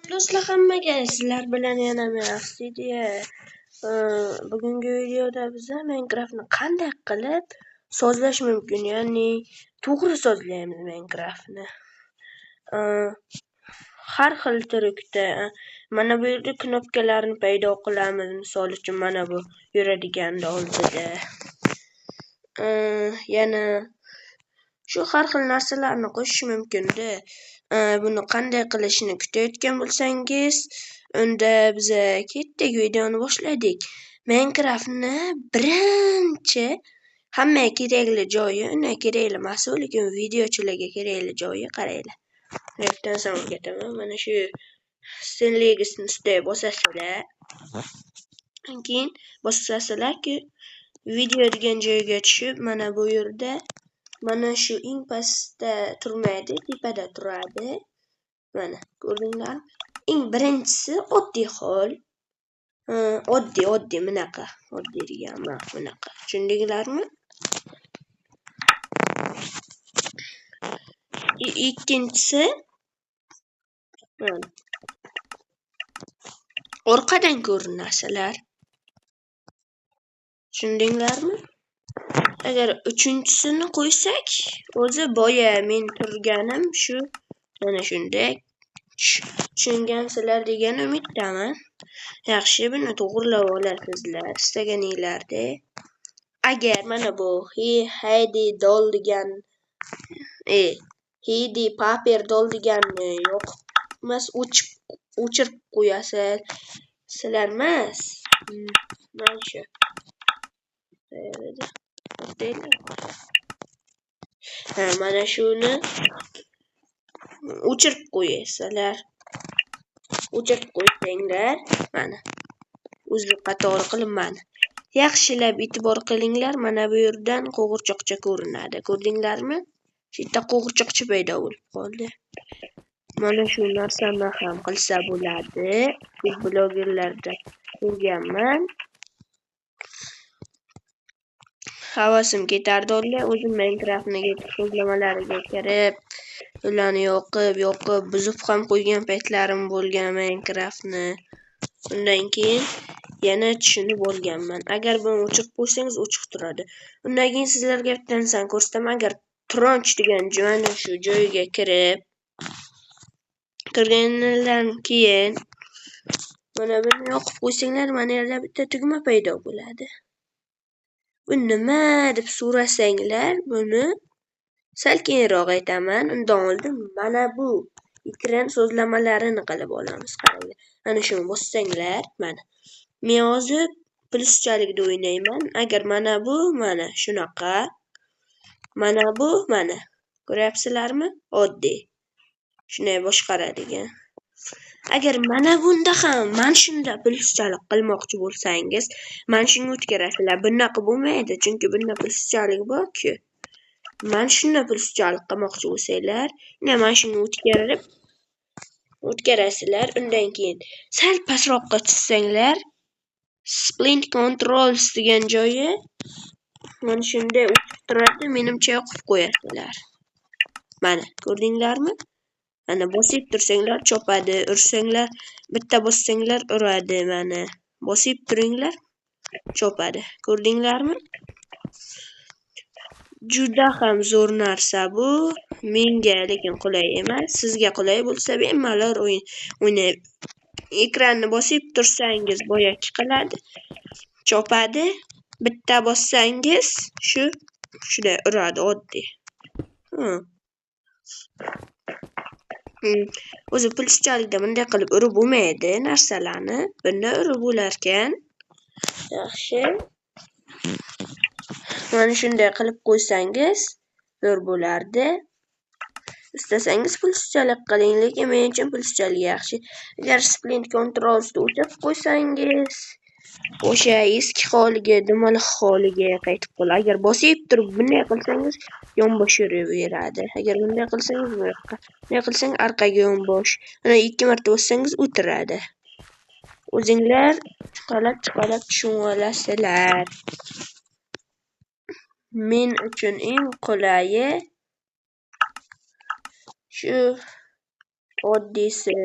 Do'stlar, hammaga sizlar bilan yana men Afsidiya. Bugungi videoda biz Minecraftni qanday qilib sozlash mumkin, ya'ni to'g'ri sozlaymiz Minecraftni. Har xil trikda mana bu yerda knopkalarni paydo qilamiz. Misol uchun mana bu yuradigan oldida. Yana shu har xil narsalarni qo'shish mumkin-da. Buni qanday qilishni kutayotgan bo'lsangiz, unda biza ketdik, videoni boshladik. Minecraftni birinchi hammaga kerakli joyi, unday kerakli emas, lekin videochilarga kerakli joyi qaranglar. Ertadan so'ng o'rgataman. Mana shu Stanleysni ustiga bosasizlar. Keyin bosasizlarki, video degan joyga tushib, mana bu yerda mana shu eng pastda turmaydi, tepada turadi. Mana ko'rdinglarmi? Eng birinchisi oddiy hol. Oddiy bunaqa, oddiy degan mana bunaqa. Tushundinglarmi? Ikkinchisi mana orqadan ko'rinasizlar. Tushundinglarmi? Agar uchinchisini qo'ysak, o'zi boya men turganim shu mana shunday. Tushungansizlar degan umiddaman. Yaxshi, buni to'g'rilab olasizlar istaganinglarda. Agar mana bu Heidi doll degan, Heidi paper doll deganni yo'q emas, o'chirib qo'yasiz. Sizlar emas. Mana shu. Ha, mana shuni o'chirib qo'yasizlar. O'chirib qo'ysanglar, mana o'zi qatori qilib mana. Yaxshilab e'tibor qilinglar, mana bu yerdan qo'g'irchoqcha ko'rinadi. Ko'rdinglarmi? Shu yerda qo'g'irchoqcha paydo bo'lib qoldi. Mana shu narsani ham qilsa bo'ladi. Ko'p blogerlarda ko'rganman. Havasim ketardi, o'zim Minecraftni sozlamalariga kirib, ularni yoqib, buzib ham qo'ygan paytlarim bo'lgan Minecraftni. Undan keyin yana tushunib olganman. Agar buni o'chirib qo'ysangiz o'chiq turadi. Undan keyin sizlarga bitta narsani ko'rsataman. Agar Tronch degan mana shu joyga kirib, kirgandan keyin mana buni yoqib qo'ysanglar, mana yerda bitta tugma paydo bo'ladi. Bu nima deb so'rasanglar, buni sal keyinroq aytaman. Undan oldin mana bu ekran sozlamalarini qilib olamiz. Qaranglar. Mana shuni bossanglar, mana. Men hozir pluschalikda o'ynayman. Agar mana bu mana shunaqa, mana bu mana. Ko'ryapsizlarmi? Oddiy. Shunday boshqaradigan. Agar mana bunda ham mana shunda pluschalik qilmoqchi bo'lsangiz, mana shunga o'tkarasizlar. Bunaqa bo'lmaydi, chunki bunda pluschalik bor-ku. Mana shunda pluschalik qilmoqchi bo'lsanglar, mana shunga o'tkarib o'tkarasizlar. Undan keyin sal pastroqqa tushsanglar, Splint Controls degan joyi mana shunday o'chib turadi, menimcha yoqib qo'yasizlar. Mana, ko'rdinglarmi? Mana bosib tursanglar chopadi, ursanglar, bitta bossanglar uradi, mana. Bosib turinglar, chopadi. Ko'rdinglarmi? Juda ham zo'r narsa bu. Menga lekin qulay emas. Sizga qulay bo'lsa, bemalol o'ynay. Ekranni bosib tursangiz boyagi qiladi, chopadi. Bitta bossangiz shu shunday uradi oddiy. O'zi pluschalikda bunday qilib urib bo'lmaydi narsalarni. Bunda urib bo'larkan. Yaxshi. Mana shunday qilib qo'ysangiz zo'r bo'lardi. Istasangiz pluschalik qiling, lekin men uchun pluschalik yaxshi. Agar Splint Controlsni o'chirib qo'ysangiz, o'sha eski holiga, dumaloq holiga qaytib qoladi. Agar bosib turib bunday qilsangiz, yonbosh yuraveradi. Agar bunday qilsangiz bu yoqqa, bunday qilsangiz orqaga yonbosh. Mana ikki marta bossangiz o'tiradi. O'zinglar chiqalab tushunib olasizlar. Men uchun eng qulayi shu oddiysi.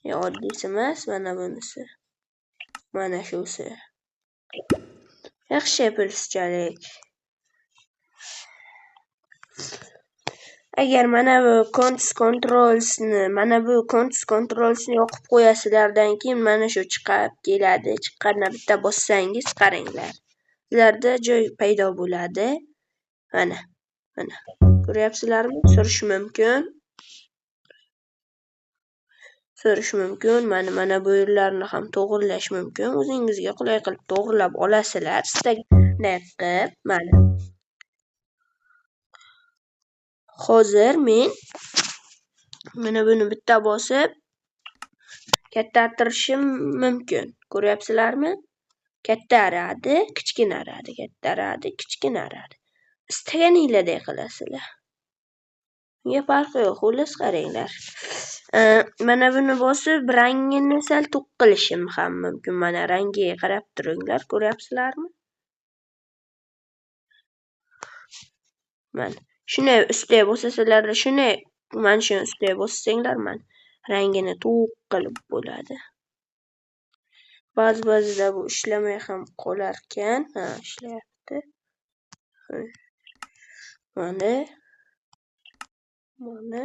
Yo, oddiysi emas, mana bunisi. Mana shusi. Yaxshi pulschalik. Agar mana bu Const Controls'ni yoqib qo'yasizlardan keyin mana shu chiqib keladi. Chiqqandan bitta bossangiz qaranglar. Sizlarda joy paydo bo'ladi. Mana, mana. Ko'ryapsizlarmi? Surish mumkin. Surish mumkin. Mana bu yerlarni ham to'g'rilash mumkin. O'zingizga qulay qilib to'g'rilab olasizlar. Istaganday qilib, mana. Hozir men mana buni bitta bosib kattartirishim mumkin. Ko'ryapsizlarmi? Kattaradi, kichkinaradi, kattaradi, kichkinaradi. Istaganinglardek qilasizlar. Bunga farqi yo'q. Xullas qaranglar. Mana buni bosib rangini sal to'q qilishim ham mumkin. Mana rangiga qarab turinglar, ko'ryapsizlarmi? Mana shuni ustiga bosasizlar, shuni mana shuni ustiga bossanglar, mana rangini to'q qilib bo'ladi. Ba'zi-ba'zida bu ishlamay ham qolarkan. Ha, ishlayapti. Mana. Mana.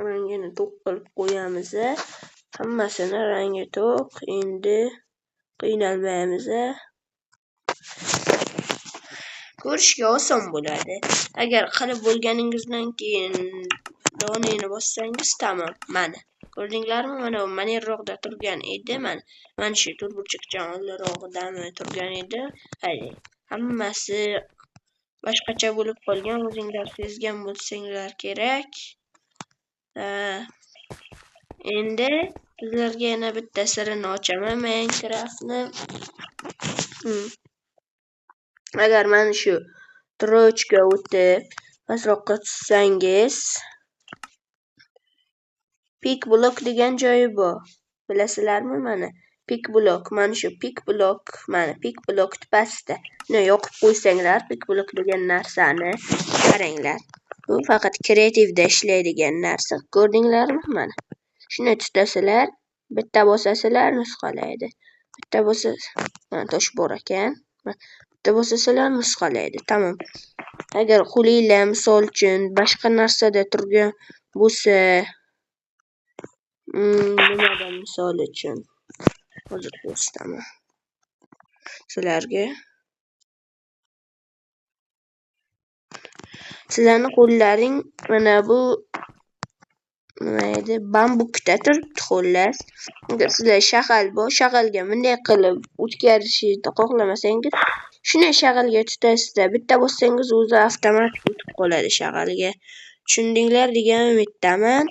Rangini to'q qilib qo'yamiz. Hammasini rangi to'q. Endi qiynalmaymiz. Ko'rishga oson bo'ladi. Agar qilib bo'lganingizdan keyin donini bossangiz tamom. Mana. Ko'rdinglarmi? Mana bu manerroqda turgan edi. Mana mana shu to'rtburchakcha oldinrog'idami turgan edi. Hali hammasi boshqacha bo'lib qolgan. O'zinglar sezgan bo'lsanglar kerak. Endi sizlarga yana bitta sirini ochaman Minecraftni. Agar mana shu trochka o'tib pastroqqa tushsangiz pick block degan joyi bor. Bilasizlarmi mana pick block, mana shu pick block, mana pick block pastda. Buni yoqib qo'ysanglar pick block degan narsani qaranglar. Bu faqat kreativda ishlaydigan narsa. Ko'rdinglarmi mana? Shuni tutasizlar, bitta bosasizlar nusxalaydi. Bitta bosasiz, mana tosh bor ekan. Bitta bosasizlar nusxalaydi. Tamom. Agar qo'linglar misol uchun boshqa narsada turgan bo'lsa, nimadan misol uchun hozir ko'rsataman sizlarga. Sizlarning qo'llaring mana bu nima edi? Bambukda turibdi xullas. Agar sizlar shag'al bor, shag'alga bunday qilib o'tkazishni xohlamasangiz, shuni shag'alga tutasizda, bitta bossangiz o'zi avtomatik o'tib qoladi shag'alga. Tushundinglar degan umiddaman.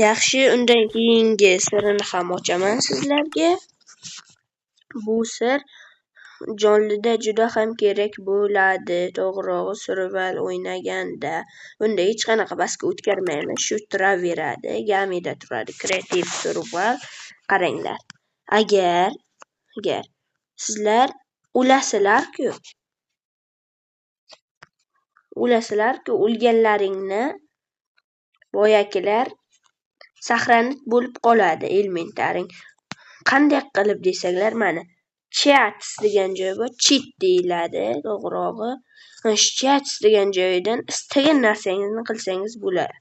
Yaxshi, undan keyingi sirini ham ochaman sizlarga. Bu sir jonlida juda ham kerak bo'ladi. To'g'rirog'i survival o'ynaganda. Bunda hech qanaqa pastga o'tkarmaymiz. Shu turaveradi. Gamida turadi. Kreativ survival. Qaranglar. Agar sizlar o'lasizlar-ku. O'lasizlar-ku, o'lganlaringni boyakilar sahranit bo'lib qoladi elementaring. Qanday qilib desanglar, mana chats degan joy bor, cheat deyiladi to'g'rirog'i. Mana shu chats degan joyidan istagan narsangizni qilsangiz bo'ladi.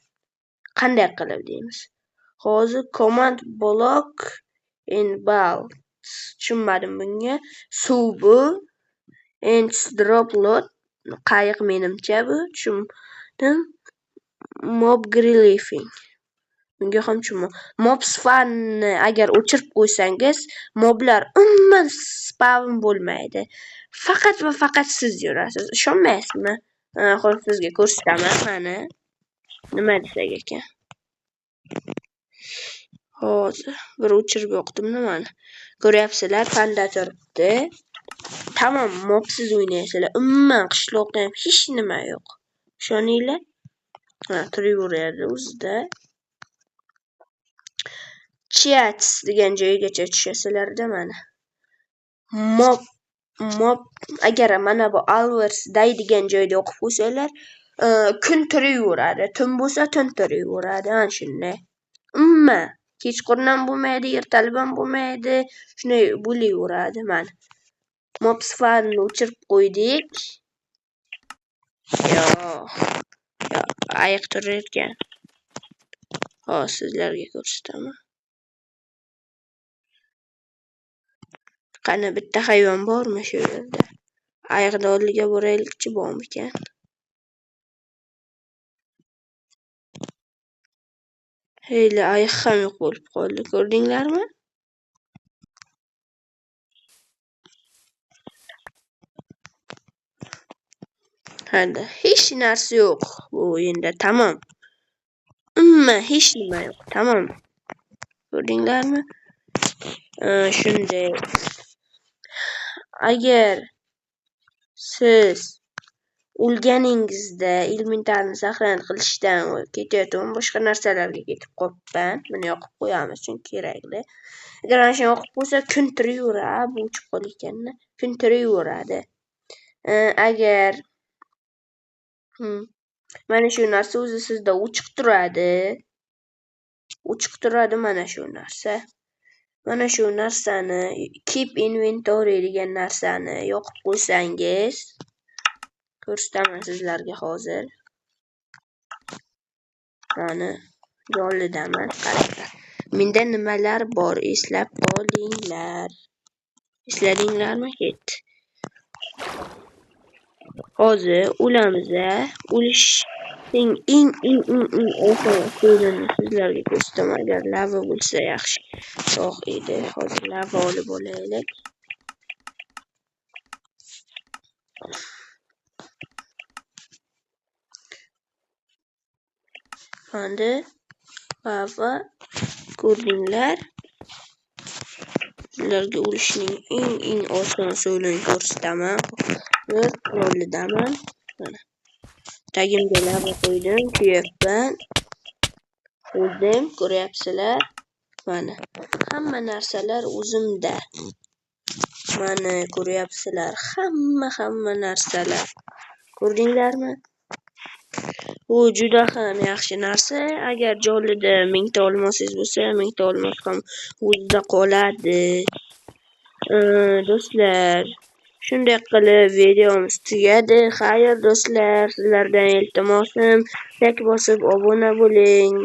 Qanday qilib deymiz? Hozir command block enable. Tushunmadim bunga. Suv bu. And drop load qayiq menimcha bu. Tushundim. Mob griefing. Bunga ham tushunmadim. Mob spawnni agar o'chirib qo'ysangiz, moblar umuman spawn bo'lmaydi. Faqat va faqat siz yurasiz. Ishonmaysizmi? Hozir sizga ko'rsataman mana. Nima desak ekan? Hozir bir o'chirib yoqdim nimani. Ko'ryapsizlar, panda turibdi. Tamom, mobsiz o'ynaysizlar. Umuman qishloqda ham hech nima yo'q. Ishoninglar. Ha, turaveradi o'zida. Chats degan joygacha tushasizlarda mana. Mob agar mana bu Alvers day degan joyda o'qib qo'ysanglar, Kun turaveradi, tun bo'lsa tun turaveradi, ana shunday. Umuman kechqurun ham bo'lmaydi, ertalab ham bo'lmaydi, shunday bo'laveradi mana. Mob spawnni o'chirib qo'ydik. Yo'q. Yo'q, ayiq turar ekan. Hozir sizlarga ko'rsataman. Qani bitta hayvon bormi shu yerda? Ayiqni oldiga boraylikchi, bormikan? Heyli, ayiq ham yo'q bo'lib qoldi, ko'rdinglarmi? Hadi, hech narsa yo'q bu o'yinda, tamom. Umuman hech nima yo'q, tamom. Ko'rdinglarmi? Shunday. Agar siz o'lganingizda inventarni saqlanib qilishdan ketayotgan boshqa narsalarga ketib qolibman. Buni yoqib qo'yamiz, chunki kerakli. Agar mana shuni yoqib qo'ysa, kun turaveradi, bu o'chib qolayotganini, kun turaveradi. Agar mana shu narsa o'zi sizda o'chiq turadi. O'chiq turadi mana shu narsa. Mana shu narsani keep inventory degan narsani yoqib qo'ysangiz, ko'rsataman sizlarga hozir. Mana jonlidaman, qaranglar. Menda nimalar bor, eslab qolinglar. Esladinglarmi? Ketdi. Hozir o'lamiz. O'lishning eng oson usulini sizlarga ko'rsataman. Agar lava bo'lsa yaxshiroq edi. Hozir lava olib olaylik. Endi lava ko'rdinglar. Sizlarga o'lishning eng oson usulini ko'rsataman. Hozir rollidaman. Mana. Tagimga lava qo'ydim, kuyapman. O'ldim, ko'ryapsizlar. Mana. Hamma narsalar o'zimda. Mana ko'ryapsizlar, hamma narsalar. Ko'rdinglarmi? Bu juda ham yaxshi narsa. Agar jonlida 1000 ta olmosingiz bo'lsa, 1000 ta olmos ham o'zida qoladi. Do'stlar, shunday qilib videomiz tugadi. Xayr do'stlar, sizlardan iltimosim, like bosib obuna bo'ling.